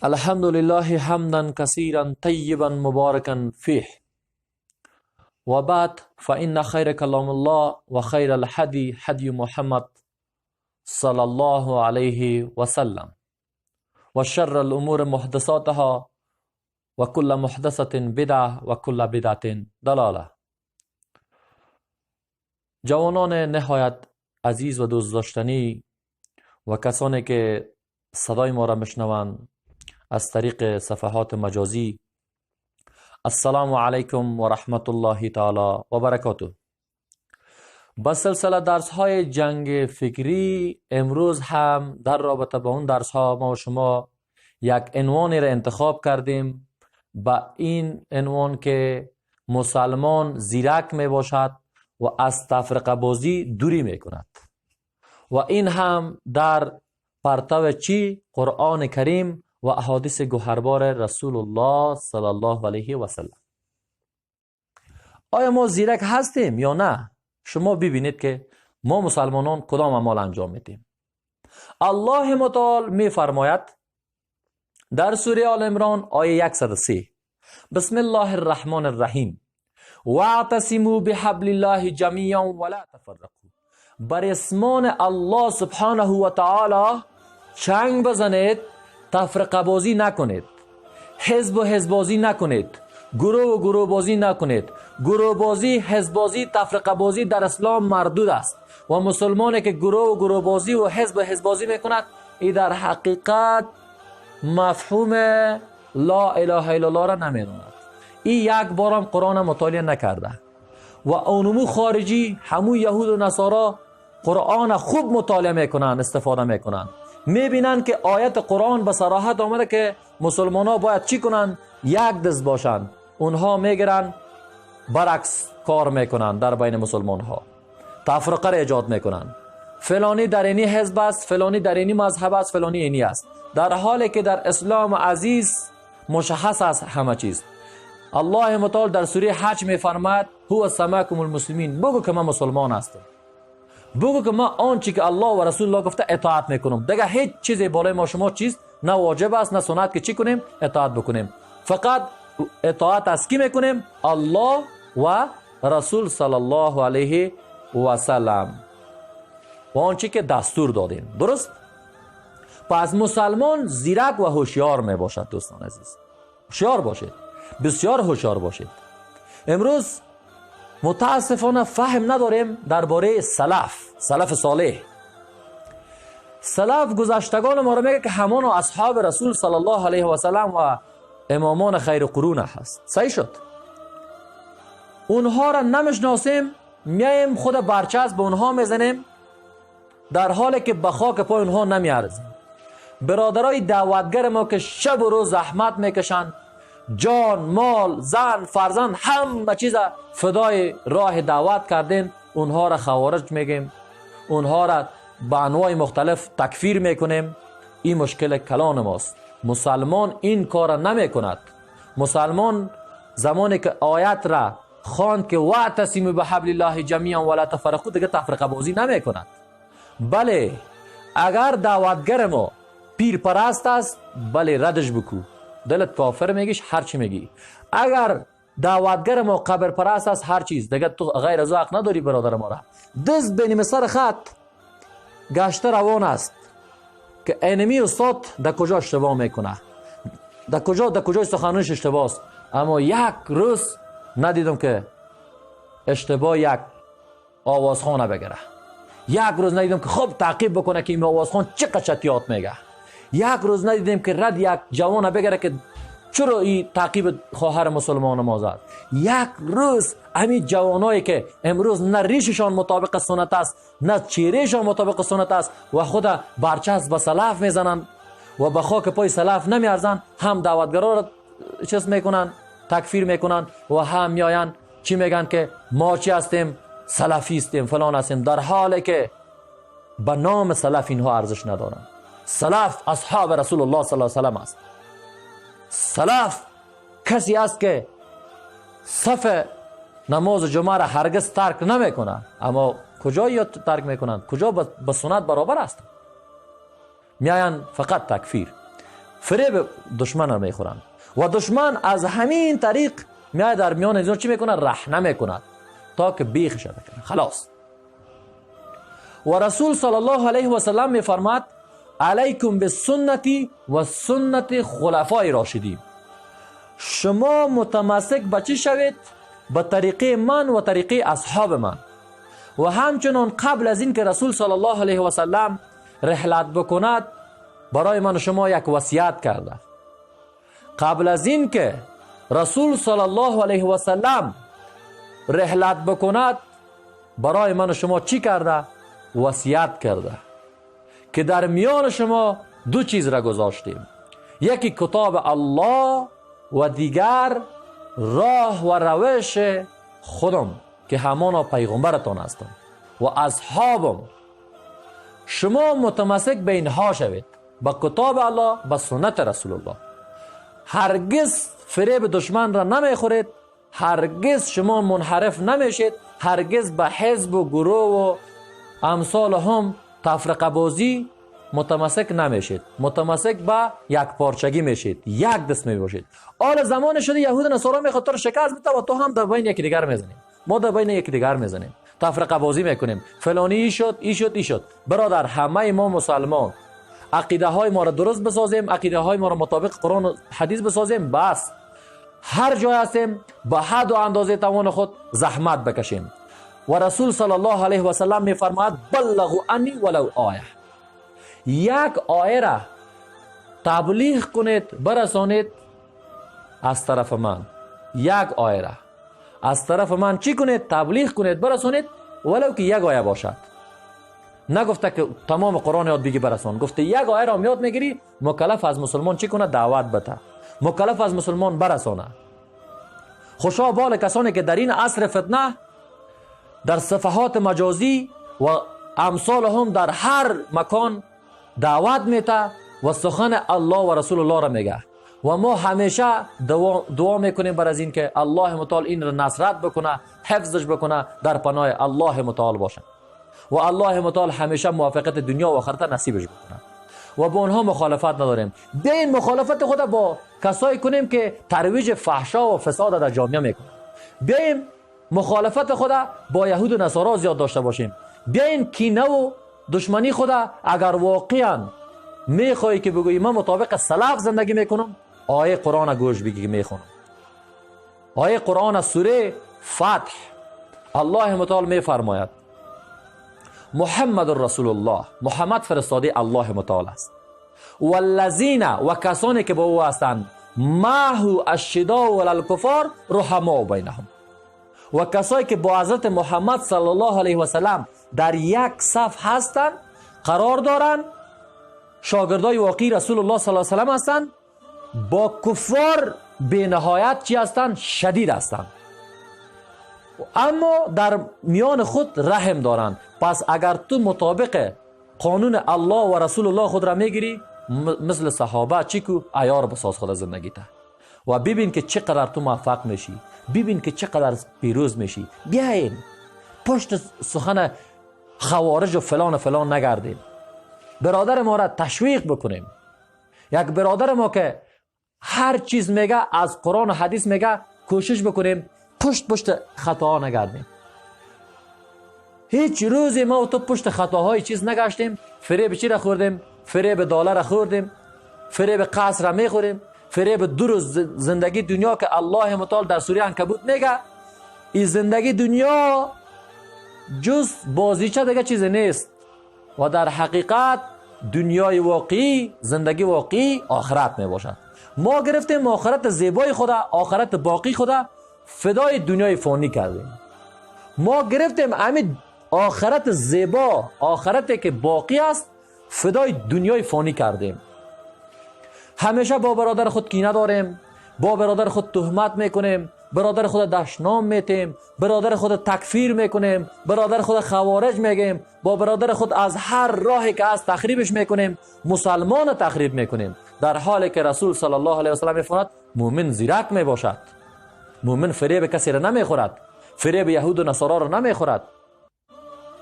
الحمد لله حمدا كثيرا طيبا مباركا فيه، وبعد، فإن خير كلام الله وخير الهدي هدي محمد صلى الله عليه وسلم، وشر الأمور محدثاتها، وكل محدثة بدعة وكل بدعة ضلالة. جوانان نهایت عزیز و دوست داشتنی و کسانی که صدای ما را میشنوند از طریق صفحات مجازی، السلام علیکم و رحمت الله تعالی و برکاته. با سلسله درس های جنگ فکری، امروز هم در رابطه با اون درس ها ما و شما یک عنوانی را انتخاب کردیم، با این عنوان که مسلمان زیرک می باشد و از تفرقه بازی دوری می کند، و این هم در پرتو چی؟ قرآن کریم و احادیث گوهربار رسول الله صلی الله علیه و سلم. آیا ما زیرک هستیم یا نه؟ شما ببینید که ما مسلمانان کدام اعمال انجام میدیم. الله متعال میفرماید در سوره آل عمران آیه 103: بسم الله الرحمن الرحیم، واعتصموا بحبل الله جمیعا ولا تفرقوا. بر اسمان الله سبحانه و تعالی چنگ بزنید، تفرقه بازی نکنید، حزب و حزب بازی نکنید، گروه و گروه بازی نکنید. گروه بازی، حزب بازی، تفرقه بازی در اسلام مردود است و مسلمانی که گروه و گروه بازی و حزب و حزب بازی میکند، ای در حقیقت مفهوم لا اله الا الله را نمیداند. ای یک بارم قرآن مطالعه نکرده و اونمو خارجی، همو یهود و نصارا قرآن خوب مطالعه میکنن، استفاده میکنن، میبینن که آیت قرآن به صراحت آمده که مسلمان ها باید چی کنن؟ یک دست باشن. اونها میگیرن برعکس کار میکنن، در بین مسلمان ها تفرقه را ایجاد میکنن. فلانی در اینی حزب است، فلانی در اینی مذهب است، فلانی اینی است، در حالی که در اسلام عزیز مشخص است همه چیز. الله متعال در سوره حج میفرماید: هو سماکم المسلمین. بگو که من مسلمان هستم، بگو که ما آنچه که الله و رسول الله گفته اطاعت میکنم. دیگه هیچ چیزی بالای ما شما چیز نه واجب است نه سنت که چی کنیم؟ اطاعت بکنیم. فقط اطاعت از کی میکنیم؟ الله و رسول صلی الله علیه و سلم و آنچه که دستور دادیم. درست؟ پس مسلمان زیرک و هوشیار می باشد. دوستان عزیز، هوشیار باشید، بسیار هوشیار باشید. امروز متاسفانه فهم نداریم درباره سلف، سلف صالح. سلف گذشتگان ما رو میگه که همان اصحاب رسول صلی الله علیه و سلم و امامان خیر قرون هست. صحیح شد. اونها را نمیشناسیم، میایم خود برچسب به اونها میزنیم، در حالی که به خاک پای اونها نمیارزیم. برادرای دعوتگر ما که شب و روز زحمت میکشند، جان، مال، زن، فرزند، همه چیز فدای راه دعوت کردیم، اونها را خوارج میگیم، اونها را به انواع مختلف تکفیر میکنیم. این مشکل کلان ماست. مسلمان این کار را نمیکند. مسلمان زمانی که آیت را خواند که واعتصموا بحبل الله جمیعا ولا تفرقوا، دیگه تفرقه بازی نمیکند. بله، اگر دعوتگر ما پیر پرست است، بله ردش بکو، دلت کافر میگیش، هر چی میگی. اگر دعوتگر ما قبر پرست است، هر چیز دیگه تو غیر از حق نداری برادر ما را. دست بینیم سر خط گشته روان است که اینمی استاد در کجا اشتباه میکنه، در کجای سخنانش اشتباه است. اما یک روز ندیدم که اشتباه یک آوازخانه بگیره، یک روز ندیدم که خوب تعقیب بکنه که این آوازخوان چه قشتیات میگه، یک روز ندیدیم که رد یک جوان بگیره که چرا این تعقیب خواهر مسلمان ما زد. یک روز همین جوانایی که امروز نه ریششان مطابق سنت است، نه چهرهشان مطابق سنت است و خود برچسب به سلف میزنند و به خاک پای سلف نمیارزند، هم دعوتگرا را چیز میکنن، تکفیر میکنن و هم میآیند چی میگن که ما چی هستیم، سلفی هستیم، فلان هستیم، در حالی که به نام سلف اینها ارزش ندارند. سلف اصحاب رسول الله صلی الله علیه و سلم است. سلف کسی است که صف نماز جمعه را هرگز ترک نمیکنه. اما کجا یا ترک میکنند؟ کجا به سنت برابر است؟ میآیند فقط تکفیر. فریب دشمن را میخورند و دشمن از همین طریق میاد در میان از چی میکنه؟ رحنه میکند تا که بیخ بکنه خلاص. و رسول صلی الله علیه و سلم میفرماد علیکم بالسنتی و سنت خلفای راشدین. شما متمسک به چی شوید؟ به طریقه من و طریقه اصحاب من. و همچنان قبل از این که رسول صلی الله علیه و سلم رحلت بکند برای من و شما یک وصیت کرده. قبل از این که رسول صلی الله علیه و سلم رحلت بکند برای من و شما چی کرده؟ وصیت کرده که در میان شما دو چیز را گذاشتیم، یکی کتاب الله و دیگر راه و روش خودم که همانا پیغمبرتان هستم و اصحابم. شما متمسک به اینها شوید، به کتاب الله، به سنت رسول الله. هرگز فریب دشمن را نمیخورید، هرگز شما منحرف نمیشید، هرگز به حزب و گروه و امثال هم تفرقه بازی متمسک نمیشید، متمسک به یک پارچگی میشید، یک دست میباشید. آل زمان شده یهود نصارا میخواد تو رو شکست بده و تو هم در بین یکی دیگر میزنیم، ما در بین یکی دیگر میزنیم، تفرقه بازی میکنیم، فلانی ای شد، ای شد، ای شد. برادر همه ما مسلمان عقیده های ما را درست بسازیم، عقیده های ما را مطابق قرآن و حدیث بسازیم، بس هر جای هستیم به حد و اندازه توان خود زحمت بکشیم. و رسول صلی الله علیه و سلم میفرماید بلغوا عنی ولو آیه، یک آیه را تبلیغ کنید، برسانید از طرف من. یک آیه را از طرف من چی کنید؟ تبلیغ کنید، برسانید، ولو که یک آیه باشد. نگفته که تمام قرآن یاد بگی برسان، گفته یک آیه را یاد میگیری، مکلف از مسلمان چی کنه؟ دعوت بده، مکلف از مسلمان برسانه. خوشا بال کسانی که در این عصر فتنه در صفحات مجازی و امثال هم در هر مکان دعوت میته و سخن الله و رسول الله را میگه. و ما همیشه دعا میکنیم بر از این که الله متعال این را نصرت بکنه، حفظش بکنه، در پناه الله متعال باشه و الله متعال همیشه موافقت دنیا و آخرت نصیبش بکنه و با اونها مخالفت نداریم. بیاین مخالفت خود با کسایی کنیم که ترویج فحشا و فساد در جامعه میکنه. بیاین مخالفت خود با یهود و نصارا زیاد داشته باشیم. بیاین کینه و دشمنی خود اگر واقعا میخوای که بگویی من مطابق سلف زندگی میکنم، آیه قرآن گوش بگی که میخونم. آیه قرآن سوره فتح الله متعال میفرماید محمد رسول الله، محمد فرستاده الله متعال است، والذین و کسانی که با او هستند، معه اشداء علی الکفار رحماء بینهم، و کسایی که با حضرت محمد صلی الله علیه و سلم در یک صف هستند، قرار دارند، شاگردای واقعی رسول الله صلی الله علیه و سلم هستند، با کفار به نهایت چی هستند؟ شدید هستند، اما در میان خود رحم دارند. پس اگر تو مطابق قانون الله و رسول الله خود را میگیری، مثل صحابه چی کو عیار بساز خود زندگی تا و ببین که چقدر تو موفق میشی، ببین که چقدر پیروز میشی. بیاین پشت سخن خوارج و فلان و فلان نگردیم، برادر ما را تشویق بکنیم. یک برادر ما که هر چیز میگه از قرآن و حدیث میگه، کوشش بکنیم پشت خطاها نگردیم. هیچ روزی ما و تو پشت خطاهای چیز نگشتیم. فریب چی را خوردیم؟ فریب دلار را خوردیم، فریب قصر را میخوریم، فریب دو روز زندگی دنیا که الله متعال در سوره عنکبوت میگه این زندگی دنیا جز بازیچه دیگه چیز نیست و در حقیقت دنیای واقعی، زندگی واقعی آخرت میباشد. ما گرفتیم آخرت زیبای خدا، آخرت باقی خدا، فدای دنیای فانی کردیم. ما گرفتیم همین آخرت زیبا، آخرت که باقی است، فدای دنیای فانی کردیم. همیشه با برادر خود کینه داریم، با برادر خود تهمت میکنیم، برادر خود دشنام میتیم، برادر خود تکفیر میکنیم، برادر خود خوارج میگیم، با برادر خود از هر راهی که از تخریبش میکنیم، مسلمان تخریب میکنیم، در حالی که رسول صلی الله علیه و سلم میفرماید مؤمن زیرک میباشد، مؤمن فریب کسی را نمیخورد، فریب یهود و نصارا را نمیخورد.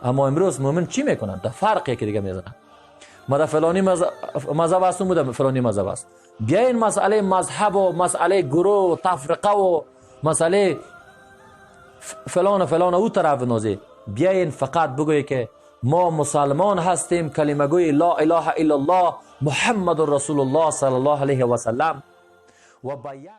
اما امروز مؤمن چی میکنند؟ در فرق یکی دیگه میزنند. ما در فلانی مذهب هستم، بودم فلانی مذهب است. بیاین مسئله مذهب و مسئله گروه و تفرقه و مسئله فلان و فلان او طرف بنازی. بیاین فقط بگویی که ما مسلمان هستیم، کلمه گوی لا اله الا الله محمد رسول الله صلی الله علیه و سلم و با یک